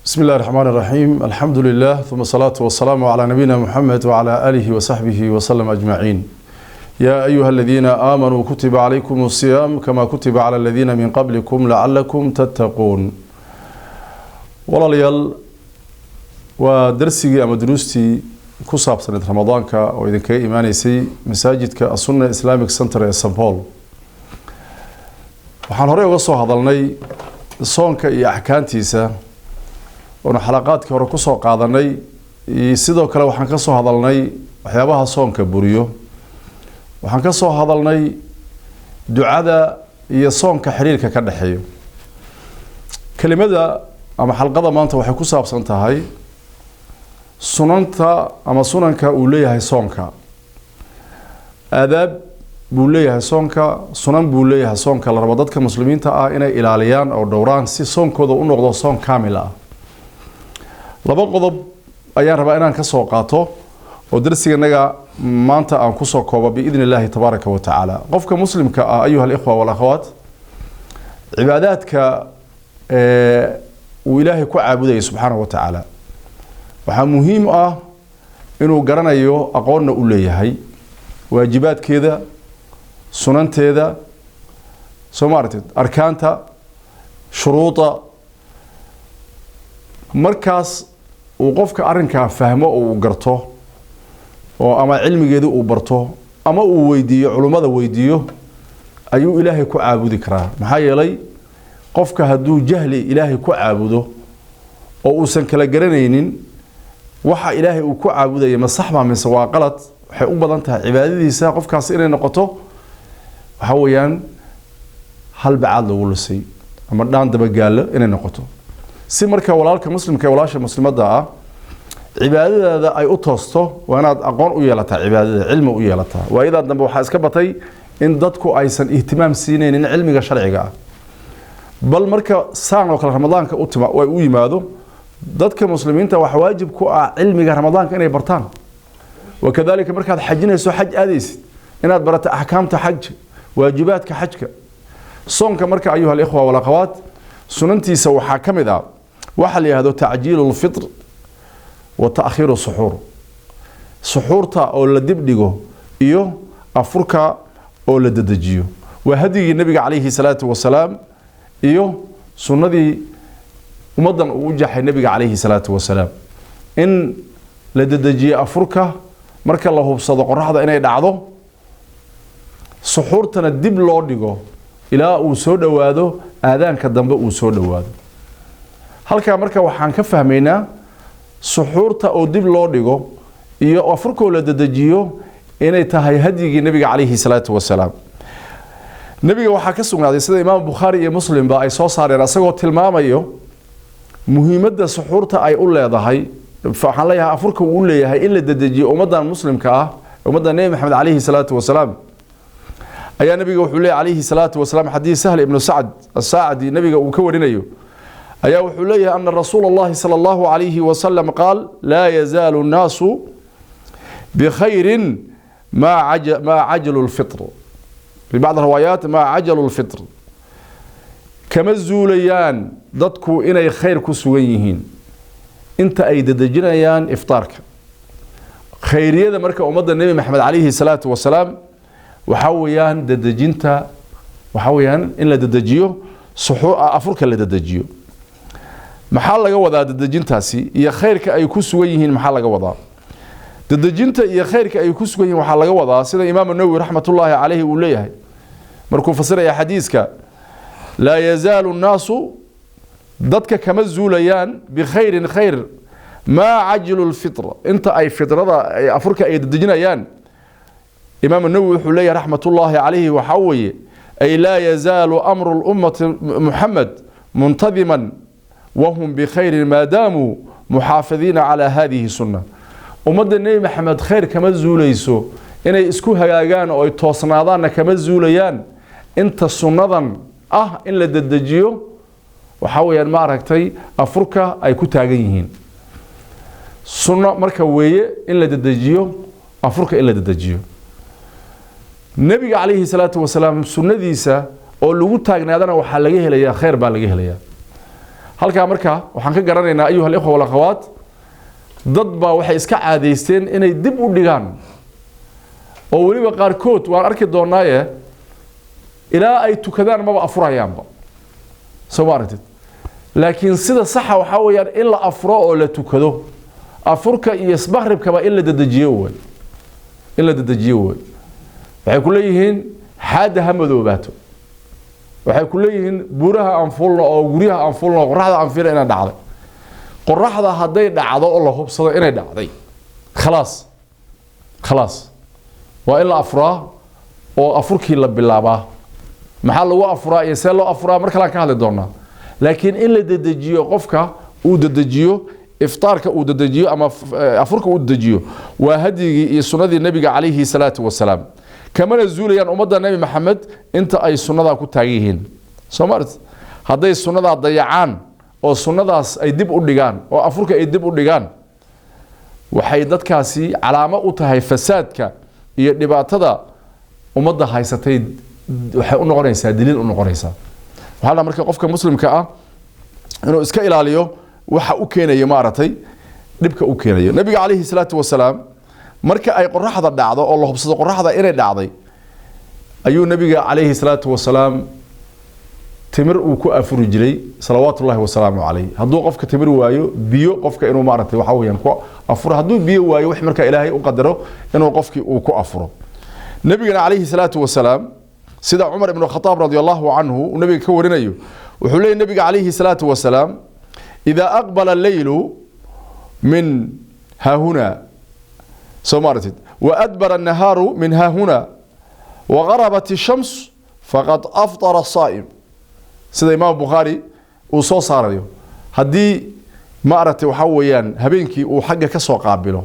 بسم الله الرحمن الرحيم، الحمد لله، ثم الصلاة والسلام على نبينا محمد وعلى آله وصحبه وسلم أجمعين. يا أيها الذين آمنوا كتب عليكم الصيام كما كتب على الذين من قبلكم لعلكم تتقون. Walaalayaal, waa darsigii ama duruustii ku saabsaneed Ramadaanka oo idinkaga imaanaysay masaajidka Asunna Islamic Center ee St Paul. Waxaan horey uga soo hadalnay soonka iyo axkaamtiisa, oonu xalaqaadkii hore kusoo qaadanay. Sidoo kale waxaan ka soo hadalnay waxyaabaha soonka buriyo. Waxaan ka soo hadalnay ducada iyo soonka xiriirka ka dhexeeyo. Kelimada ama xalqada maanta waxay ku saabsan tahay sunanta ama sunanka uu leeyahay soonka. Aadaab buu leeyahay soonka, sunan buu leeyahay soonka la rabo dadka Muslimiinta ah inay ilaaliyaan oo dhowraan si soonkooda u noqdo soon kaamil ah. Laba qodob ayaan rabaa inaan ka soo qaato oo darsiganaga maanta aan kusoo koobo, biidni Illaahi tabaaraka wa tacaala. Qofka Muslimka ah, ayuha alikhwa walakhawaat, cibaadaadka uu Ilaahay ku caabudayay subxaanahu wa tacaala waxaa muhiim ah inuu garanayo, aqoonna u leeyahay waajibaadkeeda, sunanteeda, soo ma aragtid, arkaanta, shuruuda. Markaas uu qofka arrinkaa fahmo oo uu garto, oo ama cilmigeeda uu barto ama uu weydiiyo culummada weydiiyo, ayuu Ilaahay ku caabudi karaa. Maxaa yeelay, qofka hadduu jahli Ilaahay ku caabudo oo uusan kala garanaynin waxa Ilaahay uu ku caabudaya ma sax baa mise waa qalad, waxay u badan tahay cibaadadiisa qofkaasi inay noqoto waxa weeyaan hal bacaad lagu lisay ama dhaan dabagaallo inay noqoto. Si marka walaalka Muslimka ee walaasha Muslimadda ah cibaadadaada ay u toosto, waa inaad aqoon u yeelataa cibaadada, cilmi u yeelataa. Waayadaa dambe waxaa iska batay in dadku aysan ihtimaam siinaynin cilmiga sharciga ah. Bal marka saan oo kale Ramadaanka u yimaado, dadka Muslimiinta waxaa waajib ku ah cilmiga Ramadaanka inay bartaan. Wakadalika markaad xajinayso, xaj aadaysid, inaad barato axkaamta xaj, waajibaadka xajka. Soonka marka, ayuha alikhwa walakhawaat, sunantiisa waxaa ka mid ah waxa la yihahdo tacjiilu lfitr wa ta'khiiru suxuur, suxuurta oo la dibdhigo iyo afurka oo la dedejiyo. Waa hadyigii Nabiga calayhi salaatu wasalaam iyo sunnadii ummaddan uu u jaxay Nabiga calayhi salaatu wasalaam, in la dedejiyo afurka marka la hubsado qoraxda inay dhacdo, suxuurtana dib loo dhigo ilaa uu soo dhowaado aadaanka dambe uu soo dhowaado. Halkaa marka waxaan ka fahmaynaa suxuurta oo dib loo dhigo iyo afurkoo la dedejiyo inay tahay hadyigii Nabiga calayhi salaatu wasalaam. Nabiga waxaa ka sugnaaday, sida Imaam Bukhaari iyo Muslimba ay soo saareen, asagoo tilmaamayo muhiimadda suxuurta ay u leedahay, waxaan leeyahay afurka uu leeyahay in la dedejiyo ummaddan Muslimka ah, ummadda Nebi Maxamed calayhi salaatu wasalaam, ayaa Nabiga wuxuu leeyahy calayhi salaatu wasalaam, xadiis Sahl ibnu Sacd Asaacdi Nabiga uu ka warinayo ayaa wuxuu leeyahay ana rasuula Allahi sala Allahu calayhi wasalam qaal: "Laa yazaalu nnaasu bikhayrin maa cajalu lfitr." Fi bacd riwaayaat maa cajalu lfitr. Kama zuulayaan dadku inay khayr ku sugan yihiin inta ay dedejinayaan iftaarka. Khayriyada marka ummadda Nebi Maxamed calayhi salaatu wasalaam waxaa weeyaan dedejinta, waxaa weeyaan in la dedejiyo afurka la dedejiyo. Maxaa laga wadaa dedejintaasi iyo khayrka ay ku sugan yihiin? Maxaa laga wadaa dedejinta iyo khayrka ay ku sugan yihiin? Waxaa laga wadaa, sida Imaam Nawowi raxmatullaahi calayhi uu leeyahay markuu fasiraya xadiiska, laa yazaalu nnaasu, dadka kama zuulayaan, bikhayrin khayr, maa cajilu lfitr, inta ay fitrada afurka ay dedejinayaan. Imaam Nawowi wuxuu leeyahay raxmatullaahi calayhi, waxaa weeye ay laa yazaalu amru lummati Muxamed muntadiman wahum bikhayrin maadaamuu muxaafidiina calaa hadihi sunna. Ummadda Nebi Maxamed khayr kama zuulayso, inay isku hagaagaan oo ay toosnaadaanna kama zuulayaan inta sunnadan ah in la dedejiyo, waxaa weeyaan ma aragtay, afurka ay ku taagan yihiin. Sunno marka weeye in la dedejiyo afurka, in la dedejiyo. Nebiga calayhi salaatu wasalaam sunnadiisa oo lagu taagnaadana waxaa laga helayaa khayr baa laga helayaa. Halkaa marka waxaan ka garanaynaa, ayuha alikhwa walakhawaat, dad baa waxay iska caadaysteen inay dib u dhigaan, oo weliba qaarkood waan arki doonaaye ilaa ay tukadaan maba afurayaanba. Soo ma aragtid? Laakiin sida saxa waxaa weeyaan in la afuro oo la tukado. Afurka iyo maqribkaba in la dedejiyo way, in la dedejiyo way. Waxay ku leeyihiin xaadda ha madoobaato, waxay ku leeyihiin buuraha aan fuulno oo guryaha aan fuulno oo qoraxda aan fiirno inay dhacday. Qoraxda hadday dhacdo oo la hubsado inay dhacday, khalaas khalaas, waa in la afuraa oo afurkii la bilaabaa. Maxaa lagu afuraa iyo see loo afuraa mar kalean ka hadli doonaa. Laakiin in la dedejiyo, qofka uu dedejiyo iftaarka, uu dedejiyo ama afurka uu dedejiyo, waa hadyigii iyo sunnadii Nebiga calayhi salaatu wasalaam. Kamana zuulayaan ummadda Nebi Maxamed inta ay sunnadaa ku taagan yihiin. Soo ma aragtid? Hadday sunnadaa dayacaan oo sunnadaas ay dib u dhigaan oo afurka ay dib u dhigaan, waxay dadkaasi calaamo u tahay fasaadka iyo dhibaatada ummadda haysatay, waxay u noqonaysaa daliil u noqonaysaa. Waxaa la marka qofka muslimka ah inuu iska ilaaliyo waxa u keenayo, maaragtay, dhibka u keenayo. Nabiga calayhi salaatu wasalaam marka ay qoraxda dhacdo oo la hubsado qoraxda inay dhacday, ayuu Nabiga calayhi salaatu wasalaam timir uu ku afuri jiray, salawaatullahi wasalaamu calayh. Hadduu qofka timir waayo, biyo qofka inuu, maaragtay, waxa weeyaan ku afuro. Hadduu biyo waayo, wax markaa Ilaahay u qadaro inuu qofkii uu ku afuro. Nabigana calayhi salaatu wasalaam, sida Cumar ibnu Khataab radi Allahu canhu uu nabiga ka warinayo, wuxuu leeyay nabiga calayhi salaatu wasalaam: idaa aqbala alleylu min haahuna, soo ma aragtid, wa adbara annahaaru min haahuna, wagarabat ishams, faqad aftara asaa'im. Sida Imaam Bukhaari uu soo saarayo, haddii, ma aragtay, waxaa weeyaan habeenkii uu xagga ka soo qaabilo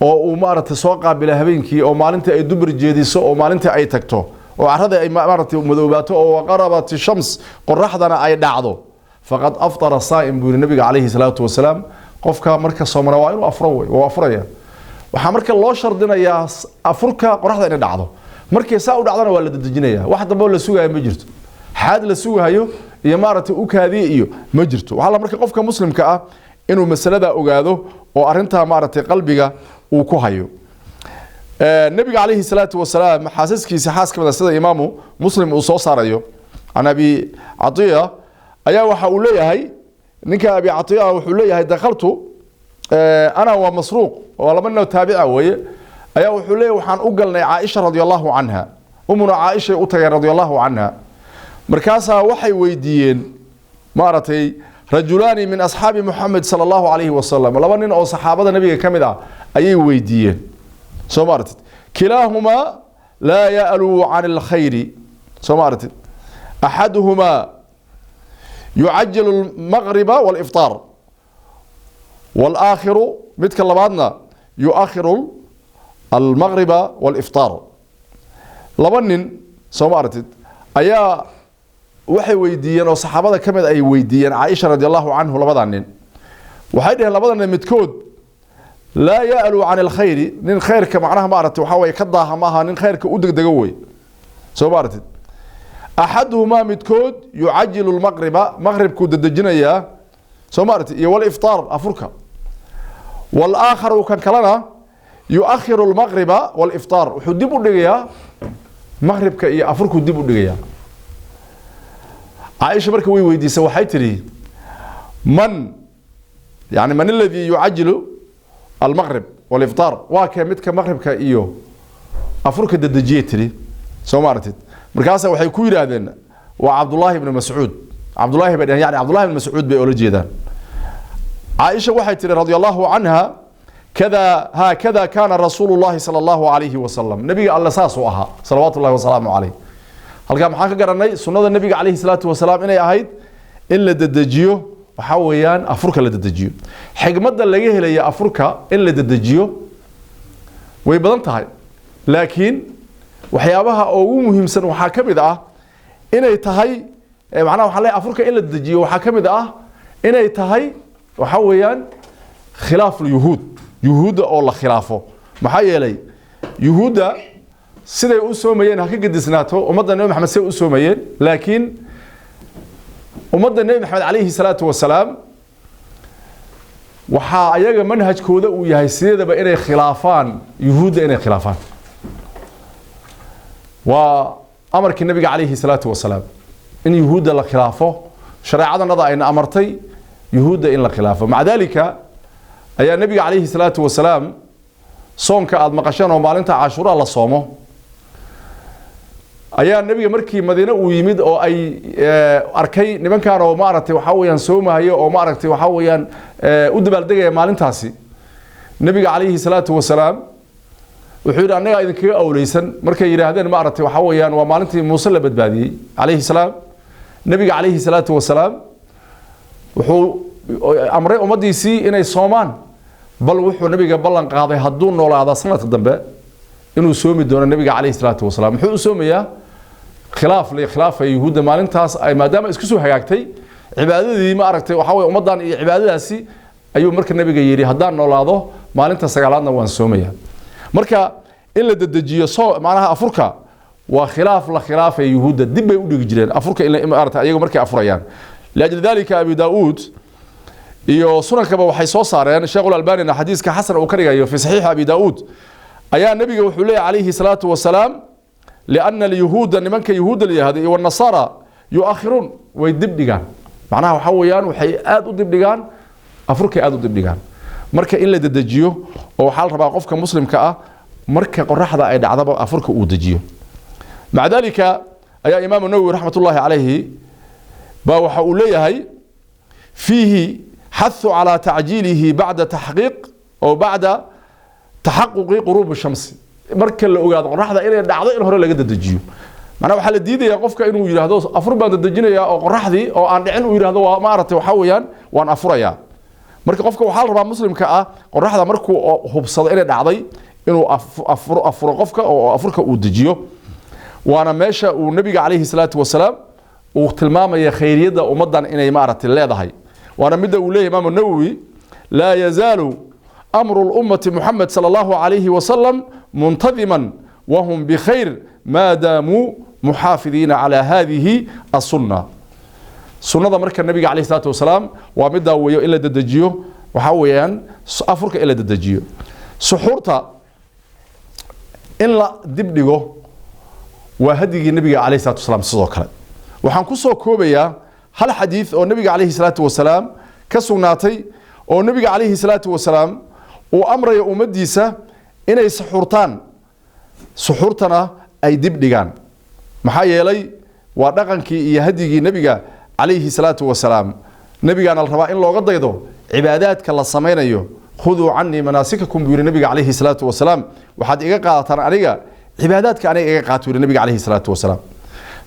oo uu, maaragtay, soo qaabila habeenkii, oo maalintii ay dubur jeediso oo maalintii ay tagto oo carradii ay, maaragtay, madoobaato oo waqarabat shams, qoraxdana ay dhacdo, faqad aftara saa'im, buu yiri nabiga calayhi salaatu wasalaam. Qofka marka soomana waa inuu afuro wey, waa afuraya. Waxaa marka loo shardinayaa afurka qoraxda inay dhacdo. Markay saa u dhacdana waa la dedejinaya. Wax dambe oo la sugaya ma jirto, xaad la sugahayo iyo, maaragtay, u kaadiye iyo ma jirto. Waxaa la marka qofka muslimka ah inuu masalada ogaado oo arrintaa, maaragtay, qalbiga uu ku hayo. Nabiga calayhi salaatu wasalaam xaasaskiisa xaas ka mid a, sida Imaamu Muslim uu soo saarayo can Abi Catiya, ayaa waxa uu leeyahay ninka Abi Catiya, wuxuu leeyahay: dakhaltu ana wa Masruuq, waa laba nin oo taabica weeye, ayaa wuxuu leeyahay waxaan u galnay Caaisha radi Allahu canha. Umuna Caaishay u tageen radi Allahu canha. Markaasaa waxay weydiiyeen, maaragtay, rajulaani min asxaabi Muxamed sala Allahu calayhi wasalam, laba nin oo saxaabada nabiga ka mid ah ayay weydiiyeen. Soo ma aragtid? Kilaahumaa laa ya'luu can alkhayri. Soo ma aragtid? Axaduhumaa yucajilu almaqriba waliftaar, walaakhiru, midka labaadna, yuakhiru almaqriba waliftaar. Laba nin, soo ma aragtid, ayaa waxay weydiiyeen oo saxaabada ka mid ay weydiiyeen Caaisha radi Allahu canhu. Labadaa nin waxay dheheen, labada nin midkood laa ya'luu can alkhayri, nin khayrka macnaha, maaragtay, waxaa weye ka daaha maaha, nin khayrka u degdego wey. Soo ma aragtid? Axaduhumaa, midkood, yucajilu lmaqriba, maqribkuu dedejinayaa, soo ma aragtid, iyo waliftaar, afurka. Walaakharu, kan kalena, yuakhiru lmaqriba waliftaar, wuxuu dib u dhigayaa maqribka iyo afurkuu dib u dhigayaa. Caaisha marka way weydiisay, waxay tidhi: man yani man aladii yucajilu almaqrib waliftaar? Waa kee midka maqribka iyo afurka dedejiyay, tidhi. Soo ma aragtid? Markaasa waxay ku yidhaahdeen: waa Cabdullaahi ibni Mascuud. Cabdullaahi bay dhaheen, yani Cabdullahi ibni Mascuud bay oola jeedaan. Caaisha waxay tihi radi Allahu canha: kada haakada kaana rasuulu llahi sala Allahu calayhi wasalam, nabiga Alle saasuu ahaa, salawaatu llahi wasalaamu calayh. Halkaa maxaan ka garanay? Sunnada nabiga calayhi salaatu wasalaam inay ahayd in la dedejiyo, waxaa weeyaan afurka la dedejiyo. Xigmadda laga helaya afurka in la dedejiyo way badan tahay, laakiin waxyaabaha ugu muhiimsan waxaa ka mid ah inay tahay, macnaha waxaan leeyahay, afurka in la dedejiyo waxaa ka mid ah inay tahay, waxaa weeyaan, khilaaf yuhuud, yuhuudda oo la khilaafo. Maxaa yeelay yuhuudda siday u soomayeen ha ka gedisnaato ummadda Nabi Maxamed siday u soomayeen, laakiin Ummadda Nebi Maxamed calayhi salaatu wasalaam waxaa ayaga manhajkooda uu yahay sideedaba inay khilaafaan yuhuudda, inay khilaafaan waa amarkii nabiga calayhi salaatu wasalaam, in yuhuudda la khilaafo. Shareecadanada ayna amartay yuhuudda in la khilaafo. Maca dalika ayaa nabiga calayhi salaatu wasalaam soonka aada maqasheen oo maalinta Cashuura la soomo ayaa nabiga markii Madiine uu yimid oo ay arkay nimankan oo maaragtay waxaa weeyaan soomahayo oo maaragtay waxaa weeyaan u dabaaldegaya maalintaasi, nabiga calayhi salaatu wasalaam wuxuu yidhi: "Annagaa idinkaga awleysan." Markay yidhaahdeen maaragtay waxaa weeyaan waa maalintii Muuse la badbaadiyey calayhi salaam, nabiga calayhi salaatu wasalaam wuxuu amray ummaddiisii inay soomaan. Bal wuxuu nabiga ballan qaaday hadduu noolaada sanadka dambe inuu soomi doono. Nabiga calayhi salaatu wasalaam muxuu u soomayaa? Khilaaf la khilaafaya yuhuudda maalintaas ay, maadaama isku soo hagaagtay cibaadadii ma aragtay waxaa weye ummaddan iyo cibaadadaasi, ayuu marka nabiga yidhi: "Haddaan noolaado maalinta sagaalaadna waan soomaya." Marka in la dedejiyo soo macnaha afurka waa khilaaf la khilaafaya yuhuudda. Dib bay u dhigi jireen afurka in maaragtay ayagu markay afurayaan. Liajli dalika Abi Daauud iyo sunankaba waxay soo saareen, Sheekh Albanina xadiiska xasan uu ka dhigayo fi saxiixi Abi Daauud, ayaa nabiga wuxuu leeyahy calayhi salaatu wasalaam: lianna alyahuuda, nimanka yahuudda la yihahdo, iyo wanasaara yuakhiruun, way dib dhigaan. Macnaha waxaa weeyaan waxay aada u dib dhigaan afurkay, aada u dib dhigaan. Marka in la dedejiyo oo waxaa la rabaa qofka muslimka ah marka qoraxda ay dhacdaba afurka uu dejiyo. Maca dalika ayaa Imaamu Nawowi raxmatullaahi calayhi baa waxa uu leeyahay: fiihi xathu calaa tacjiilihi bacda taxqiiq oo bacda taxaquqi quruubi shamsi. Marka la ogaado qoraxda inay dhacdo in hore laga dedejiyo. Macnaha waxaa la diidayaa qofka inuu yidhaahdo afur baan dedejinayaa oo qoraxdii oo aan dhicin uu yidhahdo waa maaragtay waxaa weeyaan waan afurayaa. Marka qofka waxaa la rabaa muslimka ah qoraxda markuu hubsado inay dhacday inuu afuro qofka oo afurka uu dejiyo. Waana meesha uu nabiga calayhi salaatu wasalaam uu tilmaamaya khayriyadda ummaddan inay maaragtay leedahay. Waana midda uu leeyahy Imaamu Nawowi: laa yazaalu amru lummati Muxamed sala Allahu calayhi wasalam muntadiman wahum bikhayr maa daamuu muxaafidiina calaa hadihi asunna. Sunnada marka nabiga calayhi salaatu wasalaam waa middaa weeyo, in la dedejiyo waxaa weeyaan afurka in la dedejiyo. Suxuurta in la dib dhigo waa hadyigii nabiga calayhi salaatu wasalaam. Sidoo kale waxaan ku soo koobayaa hal xadiid oo nabiga calayhi salaatu wasalaam ka sugnaatay oo nabiga calayhi salaatu wasalaam uu amrayo ummaddiisa inay suxuurtaan, suxuurtana ay dib dhigaan. Maxaa yeelay waa dhaqankii iyo hadyigii nabiga calayhi salaatu wasalaam. Nabigaana la rabaa in looga daydo cibaadaadka la samaynayo. "Khuduu canii manaasikakum," buu yihi nabiga calayhi salaatu wasalaam. "Waxaad iga qaadataan aniga cibaadaadka, aniga iga qaato," yihi nabiga calayhi salaatu wasalaam.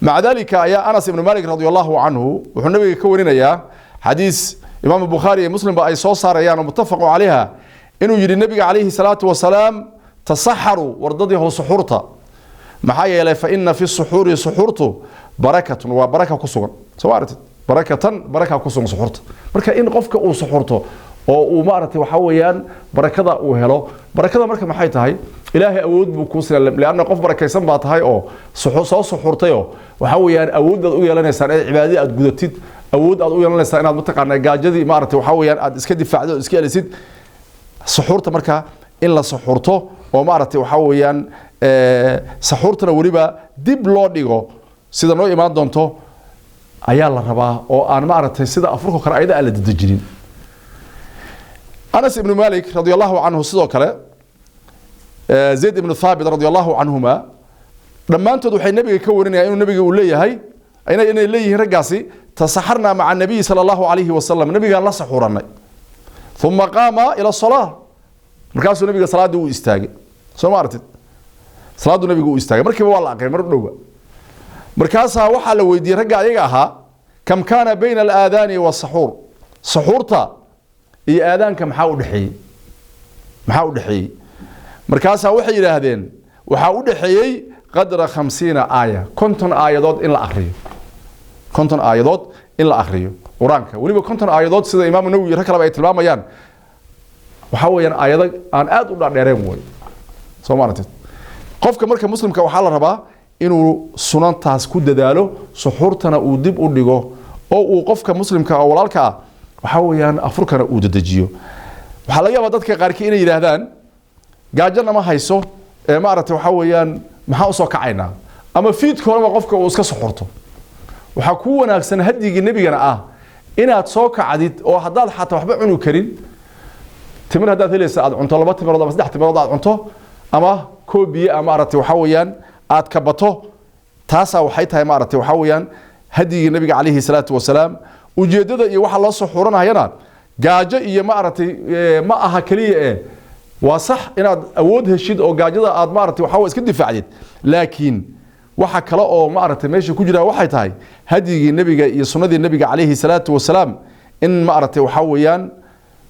Maca dalika ayaa Anas ibnu Malik radi Allahu canhu wuxuu nabiga ka warinayaa xadiis Imaamu Bukhaari iyo Muslimba ay soo saarayaan oo muttafaqu calayha, inuu yidhi nabiga calayhi salaatu wasalaam: "Tasaxaruu, wardadii how suxuurta, maxaa yeelay fa ina fi suxuuri, suxuurtu, barakatun, waa baraka ku sugan." Soo aragtid? Barakatan, baraka ku sugan suxuurta. Marka in qofka uu suxuurto oo uu maaragtay waxaa weeyaan barakada uu helo. Barakada marka maxay tahay? Ilaahay awood buu kuu siina, lianna qof barakaysan baa tahay oo soo suxuurtayoo waxaa weeyaan awood baad u yeelanaysaa inaad cibaadadii aad gudatid, awood aad u yeelanaysaa inaad mataqaanaa gaajadii maaragtay waxaa weeyaan aad iska difaacdo oo iska elisid. Suxuurta marka in la suxuurto oo maaragtay waxaa weeyaan saxuurtana weliba dib loo dhigo sida noo imaan doonto ayaa la rabaa, oo aan maaragtay sida afurka kale ayada aan la dedejinin. Anas ibnu Malik radi Allahu canhu, sidoo kale Zayd ibnu Thaabit radi Allahu canhuma, dhammaantood waxay nabiga ka warinayaan inuu nabiga uu leeyahay, inay leeyihiin raggaasi: "Tasaxarnaa maca nabiyi sala Allahu calayhi wasalam, nabigaan la saxuurannay. Uma qaama ila salaa, markaasuu nabiga salaaddii u istaagay." Soo ma aragtid? Salaadduu nabigu u istaagay, markiiba waa la aqrimay mar dhowba. Markaasaa waxaa la weydiiyey ragga ayaga ahaa: "Kam kaana bayna alaadaani wasaxuur? Saxuurta iyo aadaanka maxaa u dhexeeyey? Maxaa u dhexeeyey?" Markaasaa waxay yidhaahdeen: "Waxaa u dhexeeyey qadra 50 aaya, 50 aayadood in la akriyo, 50 aayadood in la akriyo Qur-aanka." Weliba 50 aayadood, sida Imaamu Nawowi rag kaleba ay tilmaamayaan, waxaa weeyaan aayado aan aada u dhaadheereen way. Soo ma aragtid? Qofka marka muslimka waxaa la rabaa inuu sunantaas ku dadaalo, suxuurtana uu dib u dhigo. Oo uu qofka muslimka oo walaalka ah waxaa weeyaan afurkana uu dedejiyo. Waxaa laga yaabaa dadka qaarkii inay yidhaahdaan gaajona ma hayso ee maaragtay waxaa weeyaan maxaa usoo kacaynaa, ama fiidka horeba qofka uu iska suxurto. Waxaa kuu wanaagsan hadyigii nebigana ah inaad soo kacdid oo haddaad xataa waxba cuni karin, timir haddaad helaysa aad cunto, 2 timirood ama 3 timirood aad cunto, ama koob biyo ah maaragtay waxaa weeyaan aad ka bato. Taasaa waxay tahay maaragtay waxaa weeyaan hadyigii nabiga calayhi salaatu wasalaam. Ujeeddada iyo waxa loo soo xuranayana gaajo iyo maaragtay ma aha kaliya ee waa sax inaad awood heshid oo gaajada aad maaragtay waxaa iska difaacdid, laakiin waxa kale oo maaragtay meesha ku jira waxay tahay hadyigii nabiga iyo sunnadii nabiga calayhi salaatu wasalaam in maaragtay waxaa weeyaan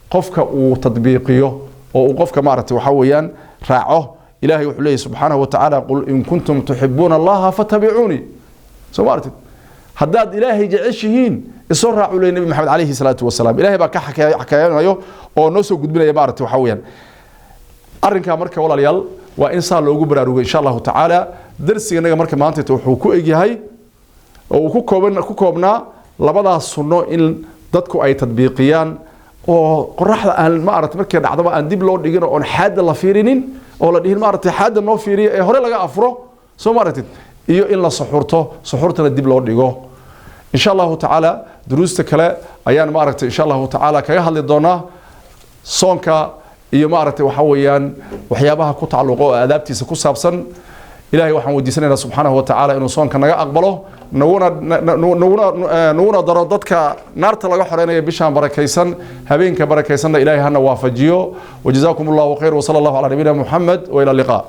qofka uu tadbiiqiyo oo uu qofka maaragtay waxaa weeyaan raaco. Ilaahay wuxuu leeyahy subxaanahu wa tacaala: "Qul in kuntum tuxibuuna Allaha fattabicuuni." Soo ma aragtid? Haddaad Ilaahay jeceshihiin isoo raacu leeyahy Nabi Maxamed calayhi salaatu wasalaam. Ilaahay baa ka xakeynayo oo noo soo gudbinaya maaragtay waxaa weeyaan arrinkaa. Marka walaalayaal, waa in saa loogu baraarugo insha Allahu tacaala. Darsiganaga marka maanta wuxuu ku egyahay oo uu ku koobnaa labadaas sunno in dadku ay tadbiiqiyaan, oo qoraxda aan maaragtay markay dhacdaba aan dib loo dhigin, oon xaadda la fiirinin oo la dhihin maaragtay xaadda noo fiiriyo ee hore laga afuro. Soo ma aragtid? Iyo in la suxurto, suxurtana dib loo dhigo insha Allahu tacaala. Duruusta kale ayaan maaragtay insha Allahu tacaala kaga hadli doonaa soonka iyo maaragtay waxaa weeyaan waxyaabaha ku tacalluqo oo aadaabtiisa ku saabsan. Ilahay waxaan weydiisanaynaa subxaanahu wa tacaala inuu soonka naga aqbalo, naguna daro dadka naarta laga xoreynaya bishaan barakaysan, habeenka barakaysanna Ilahay hana waafajiyo. Wajazaakum Allahu khayr, wsala Allahu calaa nabiyina Muxamed, wa ila liqa.